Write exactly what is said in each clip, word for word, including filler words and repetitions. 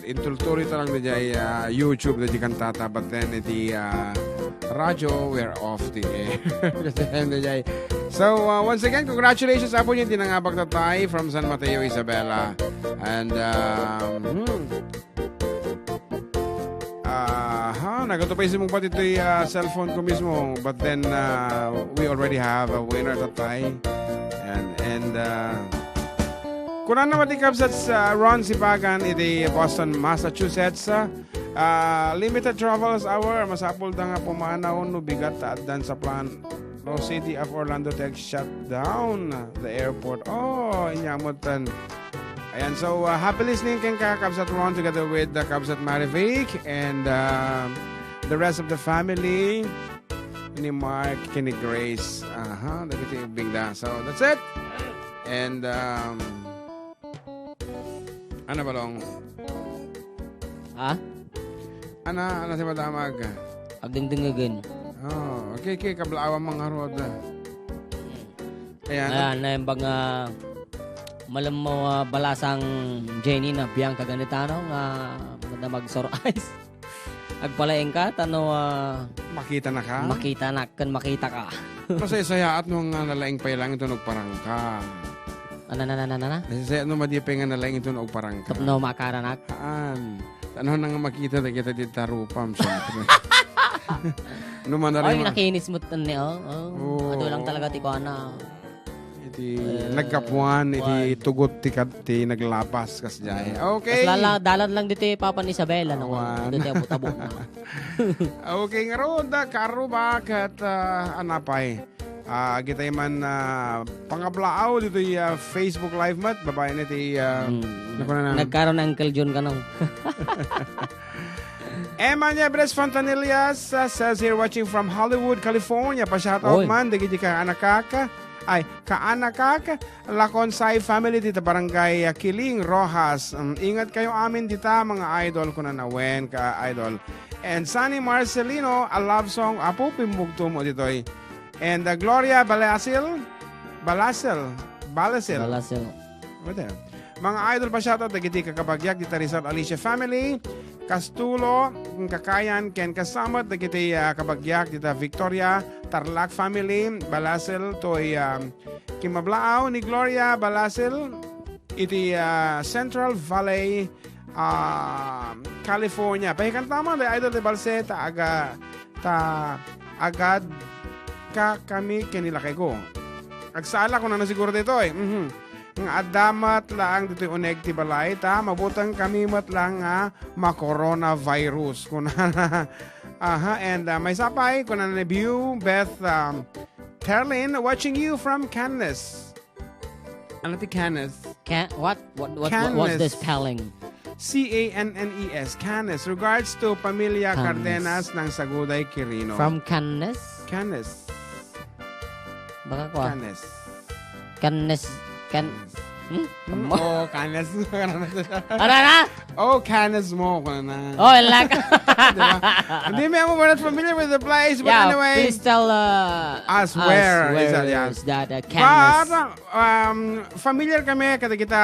Intultuloy ta lang daydiay, ah, YouTube daydiay kantata, but then iti, ah, radyo, we're off the air. Kasi daydiay. So, ah, once again, congratulations, Apo niya, dinangabak tatay from San Mateo, Isabela. And, um, hmm. Aha, nagatupa isip mo pati ito'y, ah, cellphone ko mismo. But then, ah, we already have a winner, tatay. And, and, ah, Kunana met ni Kabsat, ah, Ron Sipagan iti Boston, Massachusetts, ah, limited travels hour, masapulda nga pumanaw no bigat ta addan sa plan. No, City of Orlando take shut down the airport. Oh, inyamot tan. Ayan, so, ah, happy listening ken ka, Kabsat Ron, together with the Kabsat Marivic and, ah, the rest of the family ni Mark, ken ni Grace. Aha, dagiti ubbingda. So, that's it. And, um, ano, Balong? Ha? Ana, ana ti madamag? Agdengdengegen. Oh, okay, okay, kablaawan man ngarud. Ayan. Ayan, naimbag nga malemmo, ah, balasang Jenny na Bianca Ganitano nga madamag sur ice. Agpalaing ka, tano, ah, Makita na ka? Makita na, ken makita ka. Masaysayaat no nga nalaing pay lang ito nagparangka. Ana, na, na, na, na, na? Masaysayaat no madi pay nga nalaing ito nagparangka. Tapno makaranak? Haan. Tano na nga makita, da kita di tarupam, siyempre. No man na Ay, rin ma- nakinis mo tan ni, oh. Oh. Oo. Adu lang talaga ti kuana. Iti Eh, nagkapuan, iti kuan. Tugot ti kad-, ti naglapas, kas jay. Mm. Okay. Kas lala-, dalan lang ditoy Papa ni Isabela, no? Awan. Ditoy abo-abo na. Okay, ngarud, ah, karuba, ket, ah, anapay. Ah, agitay man, ah, pangablaaw ditoy, ah, Facebook Live met, babaen iti, ah, Mm. nakunanan. Nagkaron ni Uncle John kano. Emma Niebres Fontanillas, uh, says here, watching from Hollywood, California. Pa-shoutout Oy. Man dagiti kaanakak. Ay, kaanakak. Lakonsay family dita barangay, uh, Kiling, Roxas. Um, ingat kayo amin dita, mga idol, kunana wen, ka-idol. And Sunny Marcelino, a love song, Apo, pimbugto mo ditoy. And, uh, Gloria Balasil, Balasil, Balasil. Balasil. What the hell? Mga idol, pa-shoutout dagiti kakabagiak dita Rizal Alicia family, Castulo, Kakayan, ken kasamet dagiti, ah, kabagiak dita Victoria, Tarlac family, Balasel, toy, ah, Kimablaaw ni Gloria Balasel, iti, ah, Central Valley, ah, California. Pahikan ta man, the idol de Balseta, aga, ta agad ka kami ken ni lakayko. Agsala, kunana siguro ditoy. Mhm. Nga adda met laeng ditoy uneg ti balay, ta mabuteng kami met laeng nga ma-coronavirus. Kunana. Aha, and, uh, maysa pay, kunana ni View, Beth, um, Terlin, watching you from Cannes. Ano ti Cannes? Can-, what? What, what, what, what's the Cannes. Spelling? C A N N E S, Cannes. Regards to Pamilya Cannes. Cardenas ng Saguday Quirino. From Cannes? Cannes. Baka kwa? Cannes. Cannes. Can-, Cannes. Hmm? Hmm? Amo? Oh, Cannes. Ano na? Oh, Cannes mo, kung na. Oh, ilak. Di ba? Hindi, may, we're not familiar with the place, but Yeah, anyway. Please tell, uh, Us us where is where that, yeah. is that, uh, Cannes. But, um, familiar kami, kada kita,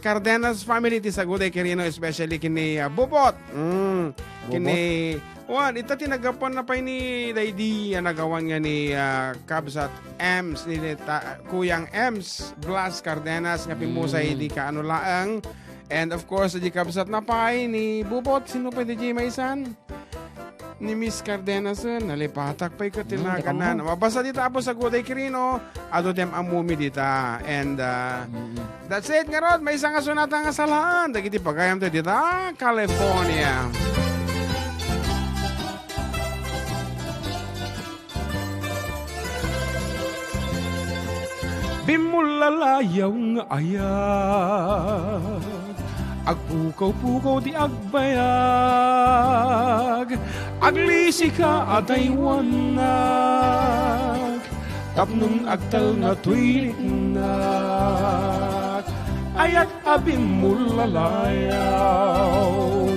Cardenas family ti Saguday Quirino, especially kini, ah, Bubot. Mm. Bubot? Kini, wan, ita ti naggapuan na pay ni daydi a nagawan nga ni, ah, Kabsat Ems, ni, ni ta-, Kuyang Ems Blas Cardenas nga pimmusay Mm. di kaano laeng. And of course, di Kabsat na pay ni Bubot. Sino pay di maysan? Ni Miss Cardenas, eh, nalipatak pay ket Hmm, di ka tinaganan. Mabasa dita, Apo Saguday Quirino, adu dem ammumi dita. And, uh, Mm. that's it, ngarud, maysa nga sonata nga salaan dagiti pagayam tayo dita, California. Bimmullalayaw nga ayat, agpukaw-pukaw ti agbayag, aglisika a daywannak, tapno agtalna toy liknak. Ayat a bimmullalayaw,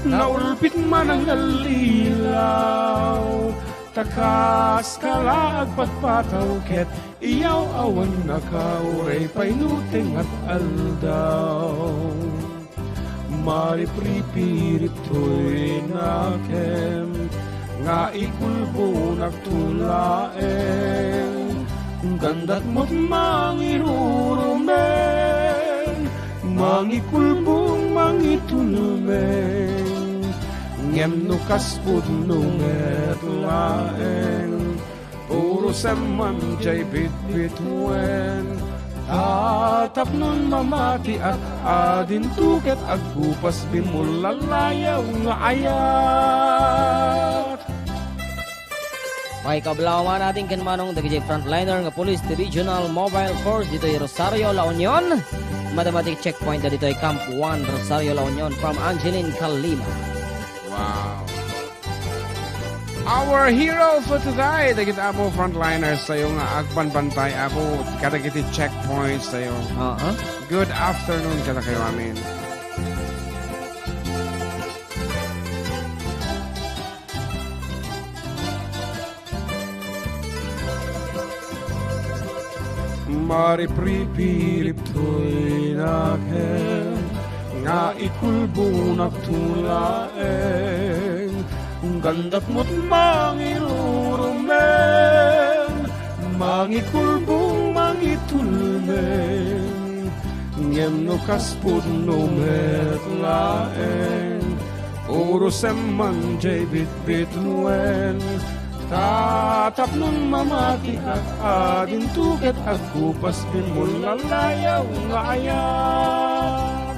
naulpit man a ngallilaw, ta kas ka la agpatpataw ket iyaw-awan naka uray pay no tengnga aldaw. Maripripirip toy nakem nga ikulbonak to laeng. Gandat met mangirurumen, mangikulbong, mangitulmeng. Ngem no kas pudno met laeng, urosem man jay bitbituen. Tatapnon mamatiak, adinto ket agkupas bimmulalayaw nga ayat. Maikablaw man ading ken manong dagiti frontliner nga Police Regional Mobile Force ditoy Rosario, La Union. Automatic checkpoint da ditoy Camp one, Rosario, La Union, from Angeline Calima. Wow. Our hero for today, dagiti Apo frontliners tayo nga agbanbantay, Apo, kadagiti checkpoints tayo. Oo. Good afternoon kadakayo amin. Maripripirip toy nakem nga ikulbonak to laeng. Gandat met mangirurumen, mangikulbong, mangitulmeng. Ngem no kas pudno met laeng, urosem man jay bitbituen. Tatapnon mamatiak, adinto ket agkupas bimmulalayaw nga ayat.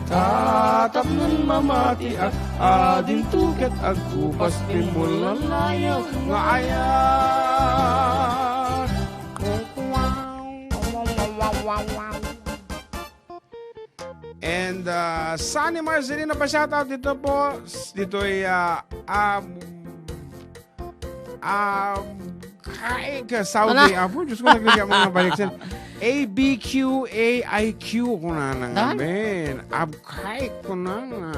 Tatapnon mamatiak, adinto ket agkupas bimmulalayaw nga ayat. And, ah, Sunny Marcelino, pa-shoutout dito po, s-, dito'y, ah, ab-, ab-, kay, ka Saudi. Ano? Apo, Diyos ko, naglagay ang mga balik sa A B Q A I Q, kunana nga, Saan? men. Abkaik, kunana.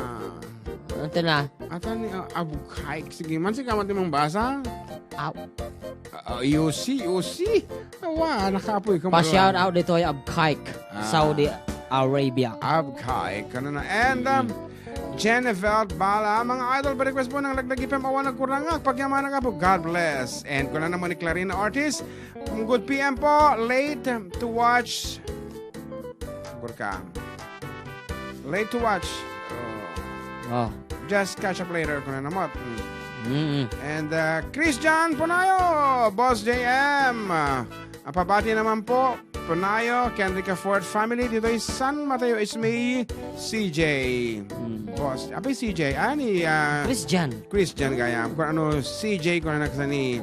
Ito na. Ata ni, ah, Abkaik. Sige, man, sige, man, timang basa. Aw. Ah, ah, U C, U C. Awa, nakapoy ka. Pa-shout out dito'y Abkaik, Ah. Saudi Arabia. Abkaik, ano na. And, um, Mm. Jennifer Bala, mga idol, pa-request po ng Laglag F M, awan nagkurang, ah, pagyamanan ka po. God bless. And kuna naman ni Clarina Ortiz, good P M po, late to watch. Burka. Late to watch. Oh. Oh. Just catch up later, kuna naman. Mm. Mm-mm. And, uh, Christian Punayo, Boss J M. Ah, pabati naman po, Punayo, Kendrick Ford family, dito'y San Mateo Ismay, C J. Mm. Boss, apay C J? Ah, ni, ah, Christian. Christian kaya. Kung ano, C J, kung ano na ni,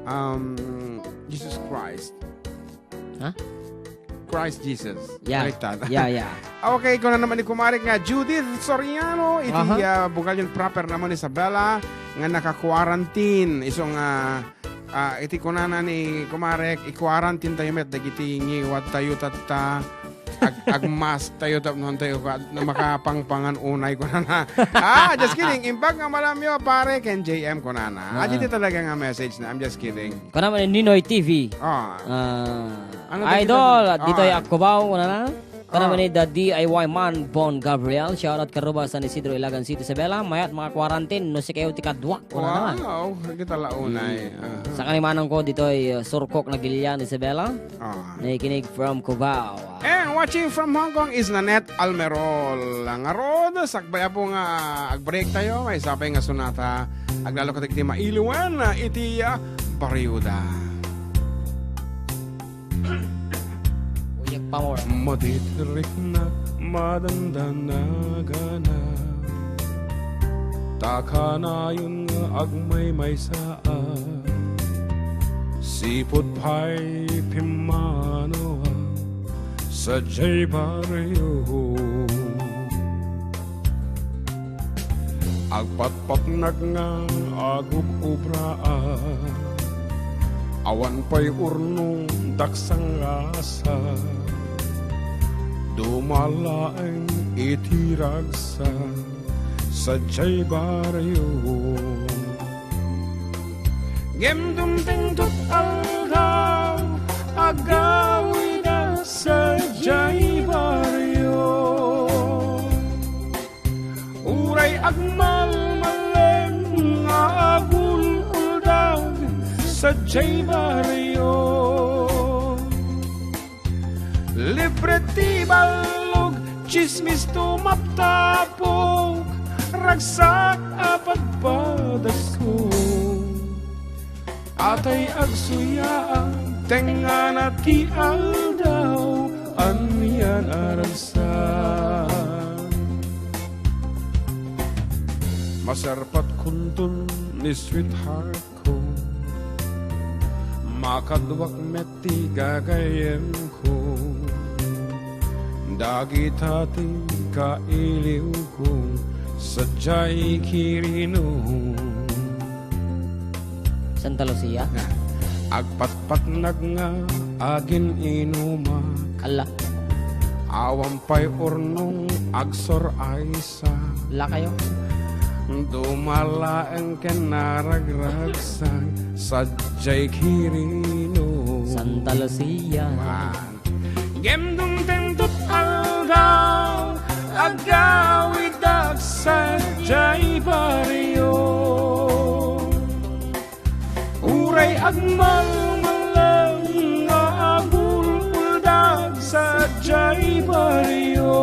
um, Jesus Christ. Ha? Christ Jesus. Yeah. Baliktad. Yeah, yeah. Okay, kuna naman ni Kumarik nga Judith Soriano, iti, Aha. ah, Bugalyon proper naman, Isabela, nga naka-quarantine. Isu nga, ah, iti kunana ni Kumarek, i-quarantine tayo met dagiti ngiwat tayo tatta, ag-, ag-mask tayo tapno tayo ka-, na makapangpangan unay kunana. Ah, just kidding. Imbag nga malamyo, pare, ken J M kunana. Ah. Adi ti talaga nga message na. I'm just kidding. Kuna man ni Ninoy T V. Ah. Ah, Ano ba idol, kita? Ditoy Ah. Cubao, kuna na. Kuna Ah. man ni The D I Y Man Bon Gabriel. Shoutout Karuba, San Isidro, Ilagan City, Isabela. Mayat mga quarantine, no, si kayo ti kadwa, kuna naman. Wow, kita launay. Hmm. Aha. Sa kanimanang ko, ditoy, uh, Surkok na Gilian, Isabela. Ah. Nakikinig from Cubao. And watching from Hong Kong is Nanette Almerol. Ngarud, sakbay po nga ag-break tayo, may sapay nga sunata. Aglalo ka ti mailiwan, iti, ah, baryoda. Uyek pa more. Maditriknak, madandanagana. Ta kanayon nga agmaymaysa. Sipud pay pimmanoak sadiay barrio. Agpatpatnak nga agub-ubraak. Awan pay urnong daksang lasa. Dumalaeng iti ragsak sadiay barrio. Ngem dumteng tot aldaw, agawida sadiay barrio. Malmalem nga agul-uldag sadiay barrio. Libre ti ballog, tsismis tumaptapok, ragsak a padpadasko. Atay agsuyaak, tengngana ti aldaw, anian a ragsak. Maserpat kunton ni sweetheart ko, makaduak met ti gagayyemko. Dagita ti kailiwko, sadiay Quirino. Santa Lucia? Agpatpatnag nga agin-inumak. Ala. Awan pay urnong agsor-aysa. Lakayo. Dumalaeng ken naragragsak, sadiay Quirino. Santa Lucia. Ah. Ngem dumtengto't aldaw, agawidak sadiay barrio. Uray agmalmalem nga agul-uldag sadiay barrio.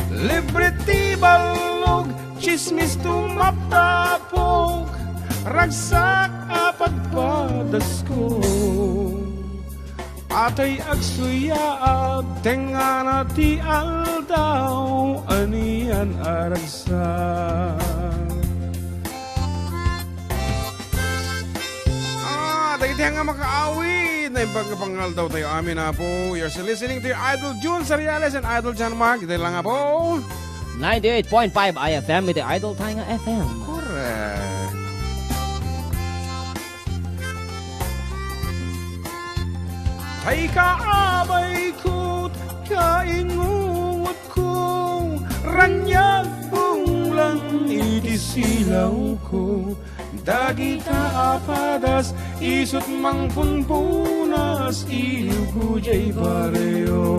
Libre ti ballog, tsismis tumaptapok, ragsak a padpadasko. Atay agsuyaak, tengngana ti aldaw, anian a ragsak. Ah, dagiti nga makaawid, naimbag nga pangaldaw tayo amin, Apo. You're still listening to your Idol Jun Sariales and Idol John Mark. Ita lang, Apo. Ninety-eight point five I F M, iti Idol tayo nga F M. Correct. Tay kaabayko, kainguwatko, raniag bunglan iti silawko. Dagita a padas, isut' mangpunpunas, iliwko diay barrio.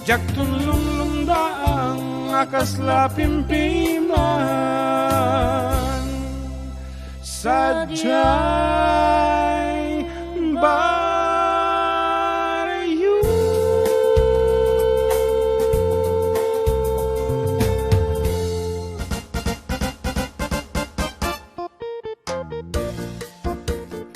Diakton lumlumdaang a kasla pimpiman sadiay barrio.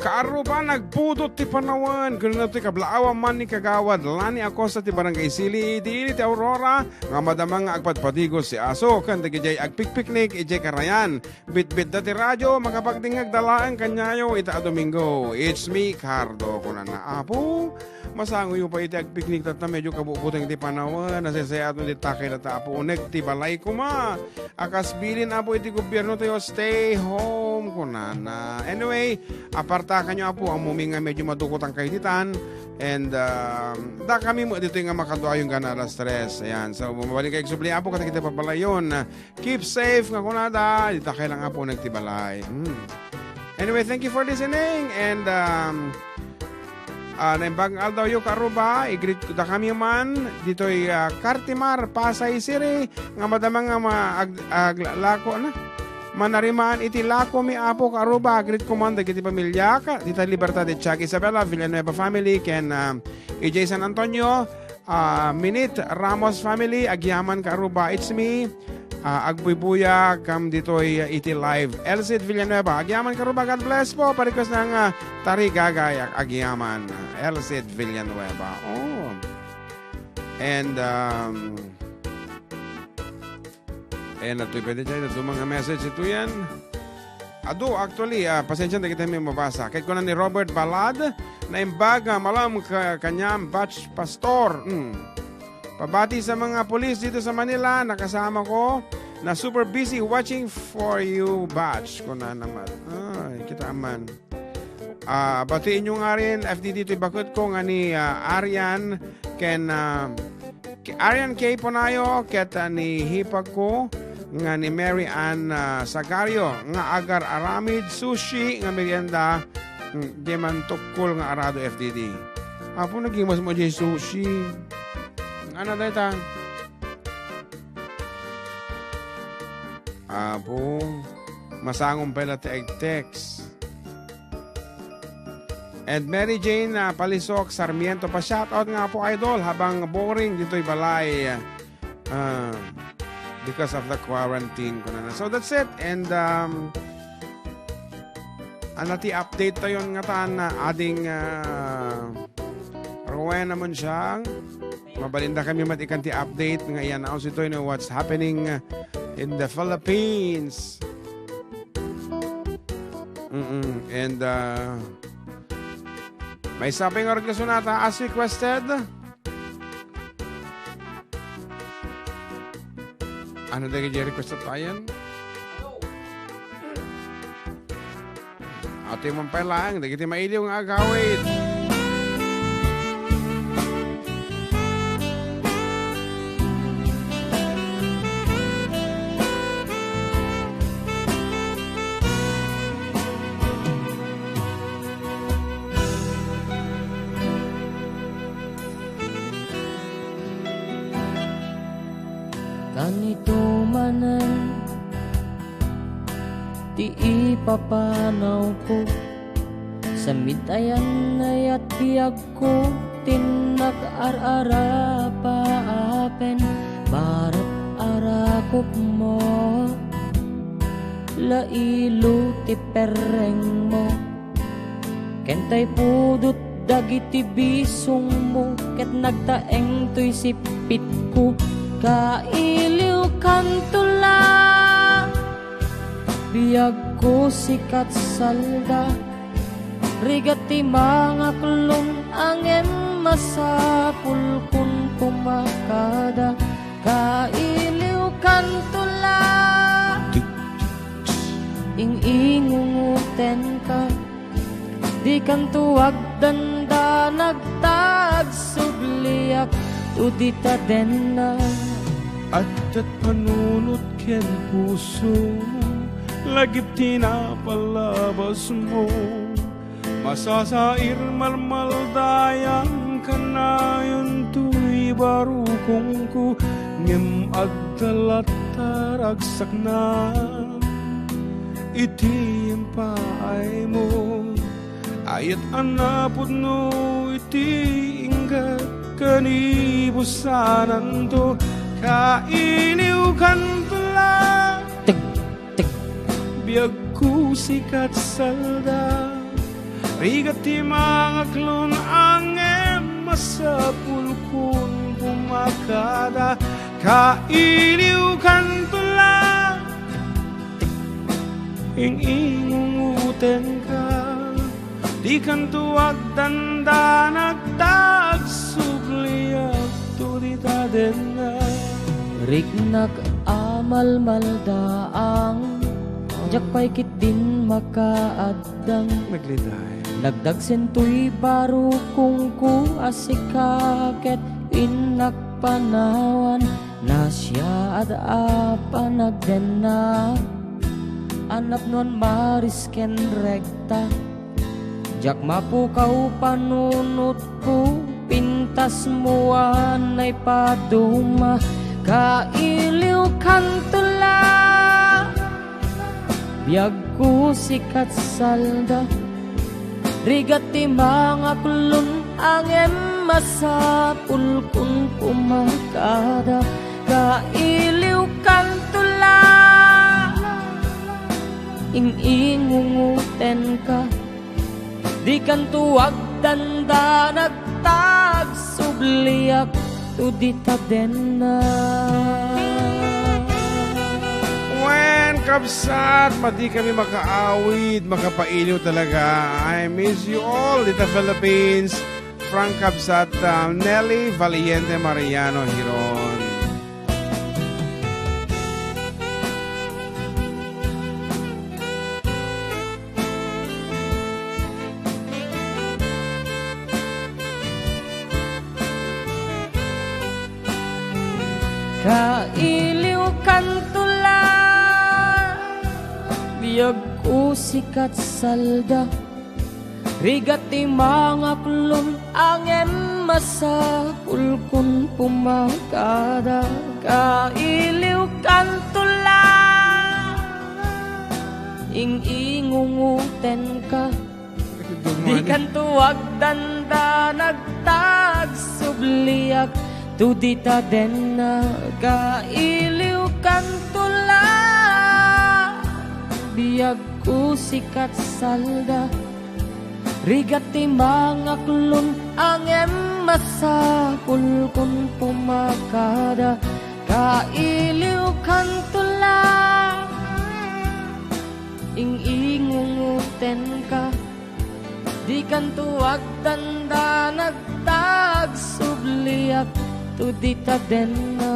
Kaarruba, nagpudot ti panawen. Kunana toy kablaawan man ni Kagawad Lani Acosta ti Barangay Sili iti ili ti Aurora nga madama nga agpadpadigos ti aso ken dagidiay agpikpiknik idiay karayan. Bitbitda ti radio, makapagdingngegda laeng kaniayo ita a Domingo. It's me, Cardo, kunana. Apo, masangoyo pay iti agpiknik tatta, medyo kabubuteng ti panawen. Nasaysayat no ti takayda ta, Apo, uneg ti balay koma. A kas bilin, Apo, iti gobierno tayo, stay home, kunana. Anyway, apartakanyo, Apo, ammom nga medyo madukotankayo ditan. And, um, dakami met ditoy nga makaduayo inggana alas tres. Ayan. So, mabalin kayo agsubli, Apo, kadagiti babalay yon. Keep safe nga kunada, dita kay lang, Apo, nagtibalay. Hmm. Anyway, thank you for listening. And, um, ah, naimbag nga aldawyo, kaarruba, i-greet ko dakami man ditoy, ah, Cartimar, Pasay City, nga madama nga ma-, ag-, aglako na. Manarimaan iti lako mi, Apo, kaarruba, greet ko man dagiti pamilyak, dita Libertad de Tiago Isabela, Villanueva family, ken, ah, idiay San Antonio, ah, Minit Ramos family, agyaman kaarruba, it's me, ah, agbuybuyag kam ditoy, ah, iti live. Elcid Villanueva, agyaman kaarruba, God bless po, pa-request ng, ah, Tarigagay, ag-, agyaman. Elcid Villanueva. Oh. And, um, ayan, atoy pwede dyan, ito mga message ito yan. Adu, actually, ah, pasensya na kita may mabasa. Kay kunan ni Robert Balad, naimbag nga malam ka, kanyang batch pastor. Hmm. Pabati sa mga pulis dito sa Manila, nakasama ko na super busy watching for you, batch. Kuna naman. Ay, kita man. Ah, batiin nyo nga rin, F D D, ito'y bakit ko nga ni, ah, Arian, ken, ah, K-, Arian K. Ponayo, ket, ah, ni hipag ko nga ni Mary Ann, ah, Sagario, nga agar-aramid sushi nga merienda, mm, di man tukkol nga arado F D D. Apo, nagimas mo di sushi. Ano dayta? Apo, masangom pay la ti ag-text. And Mary Jane, ah, Palisok Sarmiento, pa-shoutout nga po, idol, habang boring ditoy balay, ah, because of the quarantine, kunana. So that's it. And, um, ano ti update tayon nga tan, ah, ading, ah, Rowena Munsiang. Mabalinda kami met ikan ti update nga i-announce itoy no what's happening, uh, in the Philippines. Mm-mm. And, uh, maysa pay nga request nata as requested. Ano dagiti request tayen? Ato man pay laeng dagiti mailiw nga agawid. Kanito manen ti ipapanawko, samit ayan nayat biagko, tinnak ar-arapa apen barat arakupmo, lailo ti perrengmo. Ken tay pudot dagiti bisongmo, ket nagtaeng toy sippitko. Kailiwkanto la, biagko, sikat salda. Rigat ti mangaklon, ngem masapulkon kumakada. Kailiwkanto la, ing-ingungotenka. Dikanto agdandanag ta agsubliak to dita denna. Addat panunot ken puso, lagip ti napalabasmo. Masasair, malmaldayang kanayon toy barukongko, ngem adda latta ragsakna iti impaaymo. Ayat a napudno iti inggad ken ibusananto, kailiwkanto la. Teg, teg. Biagko, sikat salda. Rigat ti mangaklon, ngem masapulkon kumakada. Kailiwkanto la. Ing-ingungotenka, dikanto agdandanag ta agsubliak to dita denna. Riknak a malmaldaang, diak pay ketdin makaaddang. Nagliday. Nagdagsen toy barukongko a sika ket innak panawan. Nasiaat a panagdenna a napnoan maris ken rekta. Diak mapukaw panunotko, pintasmo a naipaduma. Kailiwkanto la, biagko, sikat salda. Rigat ti mangaklon, ngem masapulkon kumakada. Kailiwkanto la, ing-ingungotenka. Dikanto agdandanag ta agsubliak to dita denna. Wen, kabsat, madi kami makaawid, makapailiw talaga. I miss you all, dita Philippines. From kabsat, ah, Nelly Valiente Mariano Hiron. Kailiwkanto la, biagko, sikat salda. Rigat ti mangaklon, ngem masapulkon pumakada. Kailiwkanto la, ing-ingungotenka. Dikanto agdandanag ta agsubliak, to dita denna. Kailiwkanto la, biag ko sikat salda. Rigat ti mangaklon, ngem masapulkon pumakada. Kailiwkanto la, ing-ingungotenka. Dikanto agdandanag ta agsubliak, to dita denna.